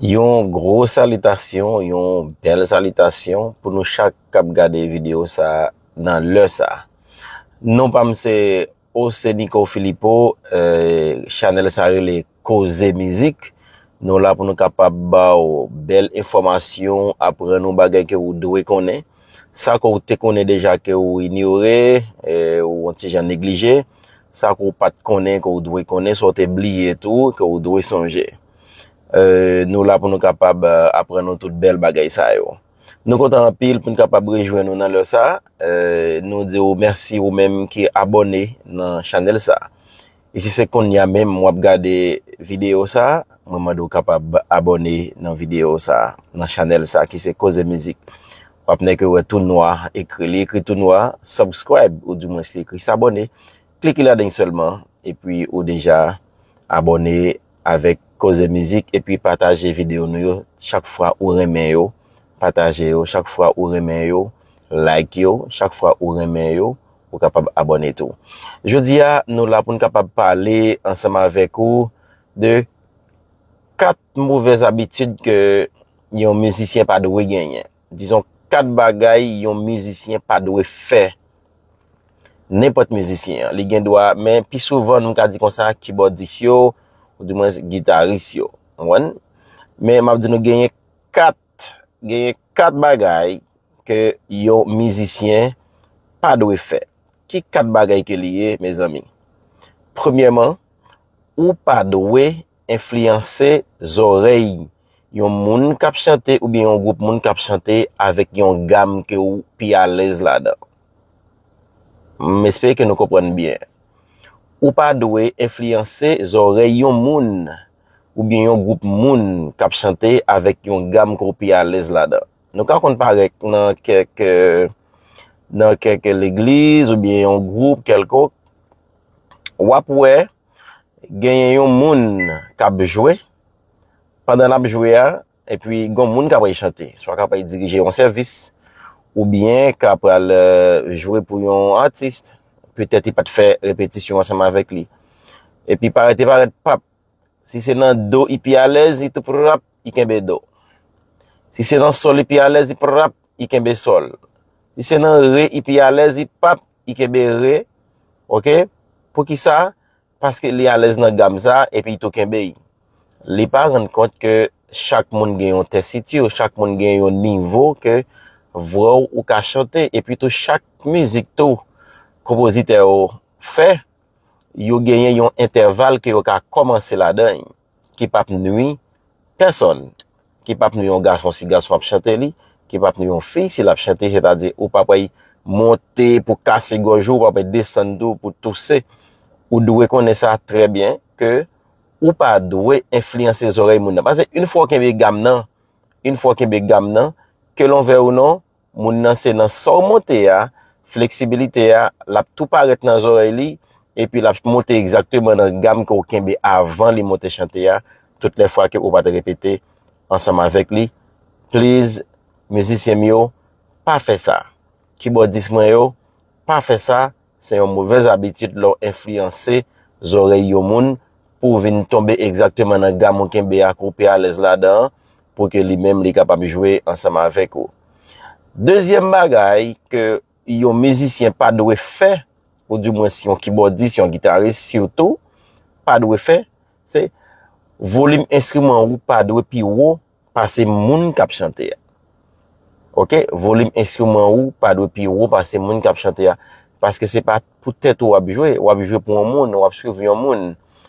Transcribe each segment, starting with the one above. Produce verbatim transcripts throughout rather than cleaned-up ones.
Yon gwo salitasyon, yon bèl salitasyon pou nou chak k ap gade videyo sa a nan lè sa a. Non pa m se José Nico Philippot, eh, chanèl sa rele Koze Mizik. Nou la pou nou kapab ba w bèl enfòmasyon, aprann ou bagay ke ou dwe konnen. Sa ke w te konnen deja ke ou inyore, eh, ou yon ti jan neglije. Sa ke w pa t konnen ke w dwe konnen, sa w te bliye tou, ke w dwe sonje. Eh, nou la pou nou kapab, eh, aprann nou tout bèl bagay sa yo. Nou kontan anpil pou n kapab rejwenn ou nan lè sa a. Eh, nou di w mèsi ou menm ki abòne nan chanèl sa a. E si se kounye a menm w ap gade videyo sa a, mwen mande w kapab abòne nan videyo sa a, nan chanèl sa a ki se Koze Mizik. W ap nèk wè tou nwa ekri, li ekri tou nwa, subscribe, ou di mwens li ekri s'abonner. Klike ladan l sèlman, epi ou deja abòne avèk Koze Mizik, epi pataje videyo nou yo chak fwa ou renmen yo. Pataje yo chak fwa ou renmen yo. Like yo chak fwa ou renmen yo. Ou kapab abòne tou. Jodi a, nou la pou n kapab pale ansanm avèk ou de kat movèz abitid ke yon mizisyen pa dwe genyen. Dizon, kat bagay yon mizisyen pa dwe fè. Nenpòt mizisyen an, li gen dwa, men pi souvan, nou ka di konsa, kibòdis yo, ou di mwens gitaris yo. Ou konprann? Men m ap di nou genyen kat, genyen kat bagay ke yon mizisyen pa dwe fè. Ki kat bagay ke li ye, mezanmi? Premyèman, ou pa dwe enfliyanse zòrèy yon moun k ap chante oubyen yon gwoup moun k ap chante avèk yon gam ke w pi alèz ladan. M espere ke nou konprann byen. Ou pa dwe enfliyanse zòrèy yon moun oubyen yon gwoup moun k ap chante avèk yon gam ke w pi alèz ladan. Nou ka konn parèt nan kèk, nan kèk legliz oubyen yon gwoup kèlkonk, w ap wè genyen yon moun k ap jwe, pandan l ap jwe a, epi gon moun k ap al chante, swa k ap al dirije yon sèvis, oubyen k ap al, eh, jwe pou yon atis, petèt li pa t fè repetisyon ansanm avèk li. Epi parèt, li parèt pap. Si se nan do li pi alèz, li tou prap, li kenbe do. Si se nan sòl li pi alèz, li prap, li kenbe sòl. Si se nan re li pi alèz, li pap, li kenbe re. Oke? Poukisa? Paske li alèz nan gam sa, epi li tou kenbe l. Li pa rann kont ke chak moun gen yon tèsiti, chak moun gen yon nivo ke vwa w ou ka chante, epi tou chak mizik tou konpozitè yo fè, yo genyen yon entèval ke yo ka kòmanse ladan l, ki p ap nwi pèsonn, ki p ap nwi yon gason si gason ap chante li, ki p ap nwi yon fi si l ap chante, sètadi ou p ap wè l monte pou kase gòj ou, ou p ap wè l desann tou pou touse. Ou dwe konnen sa trè byen, ke ou pa dwe enfliyanse zòrèy moun nan. Paske yon fwa w kenbe gam nan, yon fwa w kenbe gam nan, ke l anvè ou non, moun nan se nan sa w monte a, fleksibilite a, l ap tou parèt nan zòrèy li, epi l ap monte egzakteman nan gam ke w kenbe avan li monte chante a, tout lè fwa ke ou pa t repete ansanm avèk li. Please, mizisyen m yo, pa fè sa. Kibòdis mwen yo, pa fè sa. Se yon movèz abitid lè w enfliyanse zòrèy yon moun pou w vin tonbe egzakteman nan gam ou kenbe a ke w pi alèz ladan an, pou ke li menm li kapab jwe ansanm avèk ou. Dezyèm bagay ke yon mizisyen pa dwe fè, ou di mwens yon kibòdis, yon gitaris sitou, pa dwe fè, se volim enstriman ou pa dwe pi wo pase moun k ap chante a. Oke? Volim enstriman ou pa dwe pi wo pase moun k ap chante a. Paske se pa pou tèt ou w ap jwe, w ap jwe pou yon moun, w ap swiv yon moun.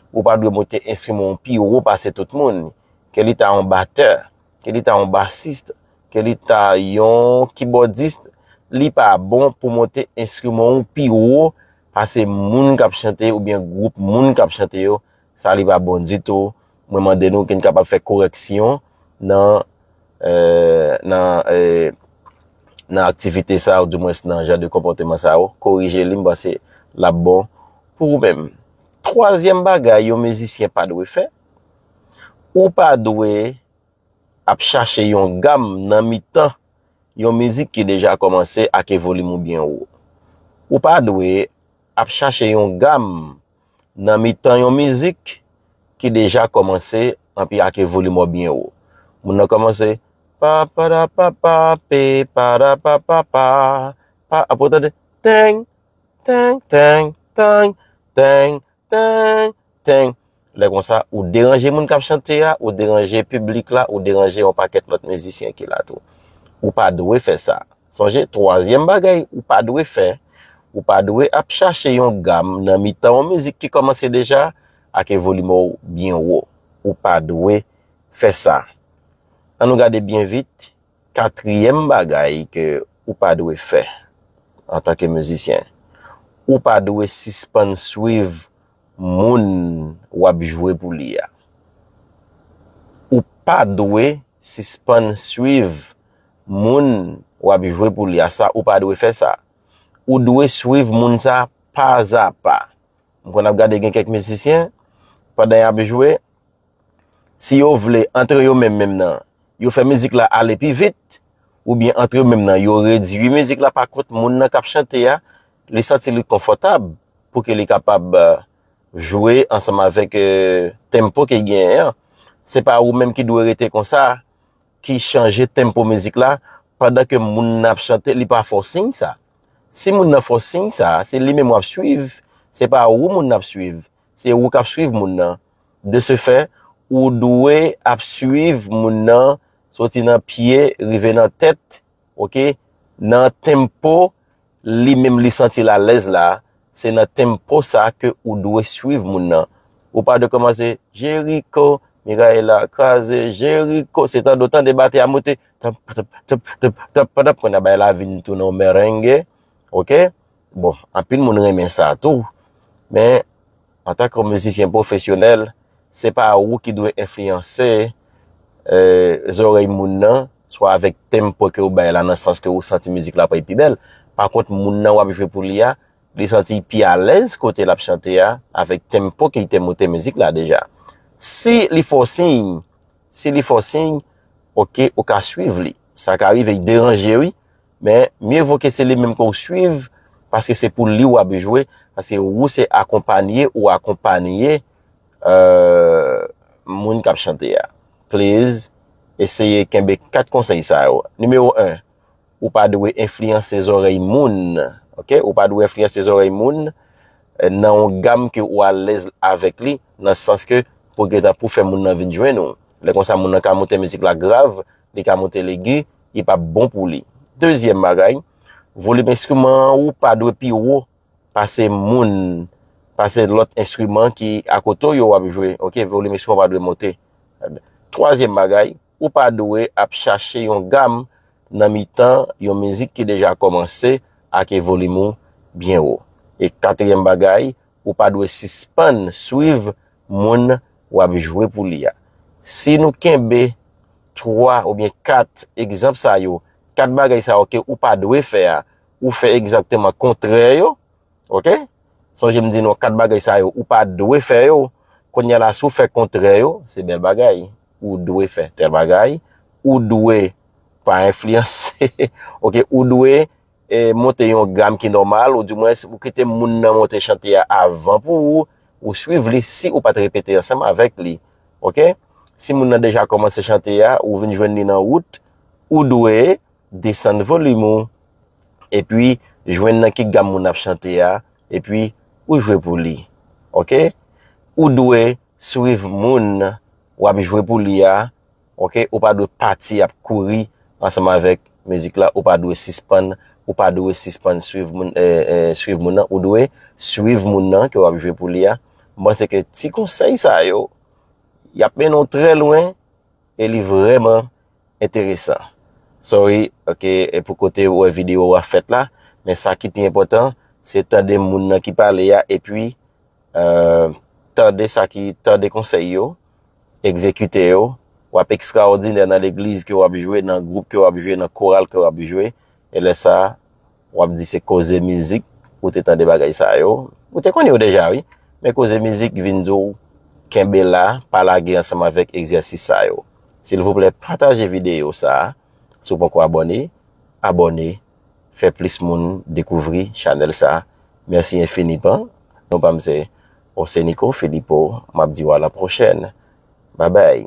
Ou pa dwe monte enstriman ou pi wo pase tout moun. Ke li ta yon batè, ke li ta yon basis, ke li ta yon kibòdis, li pa bon pou monte enstriman ou pi wo pase moun k ap chante oubyen gwoup moun k ap chante yo. Sa li pa bon ditou. Mwen mande nou ke n kapab fè koreksyon nan, eh, nan, eh, nan aktivite sa, ou di mwens nan jan de konpòteman sa yo. Korije li, m panse l ap bon pou ou menm. Twazyèm bagay yon mizisyen pa dwe fè, ou pa dwe ap chache yon gam nan mitan yon mizik ki deja kòmanse ak volim ou byen wo. Ou pa dwe ap chache yon gam nan mitan yon mizik ki deja kòmanse anpi ak volim ou byen wo. Moun nan kòmanse pa pa da pa pa pe pa da pa pa pa pa, apre w tande teng teng teng teng teng teng teng. Lè konsa, ou deranje moun k ap chante a, ou deranje piblik la, ou deranje yon pakèt lòt mizisyen ki la tou. Ou pa dwe fè sa. Sonje, twazyèm bagay ou pa dwe fè, ou pa dwe ap chache yon gam nan mitan yon mizik ki kòmanse deja ak e volim ou byen wo. Ou pa dwe fè sa. Ann nou gade byen vit, katriyèm bagay ke ou pa dwe fè antanke mizisyen. Ou pa dwe sispann swiv moun w ap jwe pou li a. Ou pa dwe sispann swiv moun w ap jwe pou li a. Sa, ou pa dwe fè sa. Ou dwe swiv moun sa pazapa. M konn ap gade gen kèk mizisyen, pandan y ap jwe, si yo vle antre yo menm menm nan, yo fè mizik la ale pi vit, oubyen antre yo menm nan, yo redui mizik la, pakont moun nan k ap chante a, li santi li konfòtab pou ke li kapab, eh, jwe ansanm avèk, eh, tempo ke l genyen an. Se pa ou menm ki dwe rete konsa, ki chanje tempo mizik la, pandan ke moun nan ap chante, li pa fè w siy sa. Si moun nan fè w siy sa, se li menm w ap swiv, se pa ou moun nan ap swiv, se ou k ap swiv moun nan. De ce fait, ou dwe ap swiv moun nan soti nan pye rive nan tèt, oke, nan tempo li menm li santi l alèz la, se nan tempo sa ke ou dwe swiv moun nan. Ou pa dwe kòmanse Jeriko, miray la kraze, Jeriko, se tande w tande batè a moute, tap, tap, tap, tap, tap, tap, pandan kounye a bay la vin tounen yon merenge, oke? Bon, anpil moun renmen sa tou, men antanke yon mizisyen pwofesyonèl, se pa ou ki dwe enfliyanse, eh, zòrèy moun nan, swa avèk tempo ke ou bay la, nan sans ke ou santi mizik la pral pi bèl. Pakont, moun nan w ap jwe pou li a, li santi l pi alèz kote l ap chante a, avèk tempo ke l te moute mizik la deja. Si li fè w siy, si li fè w siy, oke, ou ka swiv li. Sa ka rive, l deranje, wi, men mye vo ke se li menm ke w swiv, paske se pou li w ap jwe, paske ou se akonpanye, ou akonpanye, eh, moun k ap chante a. Please, eseye kenbe kat konsèy sa yo. Nimewo en, ou pa dwe enfliyanse zòrèy moun, oke? Ou pa dwe enfliyanse zòrèy moun, eh, nan yon gam ke ou alèz avèk li, nan sans ke pou gentan pou fè moun nan vin jwenn ou. Lè konsa, moun nan ka moute mizik la grav, li ka moute l egi, li p ap bon pou li. Dezyèm bagay, volim enstriman an ou pa dwe pi wo pase moun, pase lòt enstriman ki akote w yo w ap jwe. Oke, volim enstriman pa dwe monte. Twazyèm bagay, ou pa dwe ap chache yon gam nan mitan yon mizik ki deja kòmanse ak e volim ou byen wo. E katriyèm bagay, ou pa dwe sispann swiv moun w ap jwe pou li a. Si nou kenbe twa oubyen kat egzanp sa yo, kat bagay sa yo ke ou pa dwe fè a, ou fè egzakteman kontrè yo, oke? Sonje m di nou kat bagay sa yo, ou pa dwe fè yo. Kounye a la, si w fè kontrè yo, se bèl bagay. Ou dwe fè tèl bagay. Ou dwe pa enfliyanse. Oke? Ou dwe, eh, monte yon gam ki nòmal, ou dimwens, ou kite moun nan monte chante a avan pou ou, ou swiv li si ou pa t repete ansanm avèk li. Oke? Si moun nan deja kòmanse chante a, ou vin jwenn li nan wout, ou dwe desann volim ou, epi jwenn nan ki gam moun ap chante a, epi ou jwe pou li. Oke? Ou dwe swiv moun w ap jwe pou li a, oke? Ou pa dwe pati ap kouri ansanm avèk mizik la, ou pa dwe sispann, ou pa dwe sispann swiv moun, eh, eh, swiv moun nan, ou dwe swiv moun nan ke w ap jwe pou li a. M panse ke ti konsèy sa yo, y ap mennen w trè lwen, e li vrèman enteresan. Sorry, oke, e pou kote w wè videyo a fèt la, men sa ki pi enpòtan, se tande moun nan ki pale a, epi, eh, tande sa ki, tande konsèy yo, egzekite yo. W ap ekstraòdinè nan legliz ke w ap jwe, nan gwoup ke w ap jwe, nan koral ke w ap jwe, e lè sa a, w ap di se koze mizik ou te tande bagay sa yo. Ou te konn yo deja, wi. Men koze mizik vin di w kenbe la, pa lage ansanm avèk egzèsis sa yo. Silvouplè, pataje videyo sa a. Si w poko abòne, abòne. Fè plis moun dekouvri chanèl sa a. Mèsi enfiniman. Non pa m se Oseniko Filipo. M ap di w a la pwochèn. Babay.